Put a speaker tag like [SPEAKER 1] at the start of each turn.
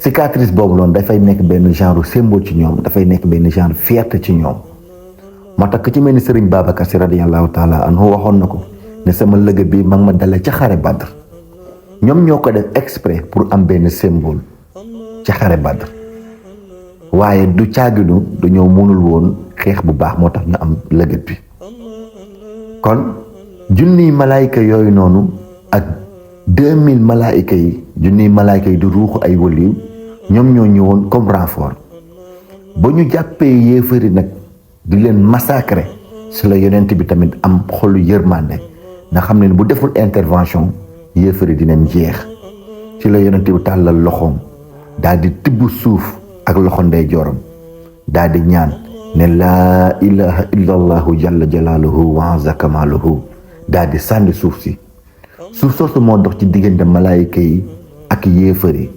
[SPEAKER 1] cicatrice boobu noonu dafay nekk benn genre symbole ci ñoom dafay nekk benn genre fierté ci ñoom moo tax ku ci mel ni Serigne Babacar Sy radiyallahu taala anhu waxoon na ko ne sama lëgg bi mag ma dale ca xare Badr ñoom ñoo ko def exprès pour am benn symbole ca xare Badr waaye du caaginu dañoo mënul woon xeex bu baax moo tax ñu am lëgët bi kon junniy malaayka yooyu noonu ak 2000 malaayka yi junniy malaayka yi di ruuxu ay waliw ñoom ñoo ñëwoon comme renfort ba ñu jàppee yéefari nag di leen massacrer si la yonent bi tamit am xolu yërmande nga xam ne bu deful intervention yéefari dinañ jeex ci la yonent bi tàllal loxoom daal di tibb suuf ak loxo ndeyjooram daal di ñaan ne laa ilaha illa allahu jalla jalaaluhu wa azza kamaaluhu daal di sànni suuf si suuf soosu moo dox ci diggante malaayika yi ak yéefari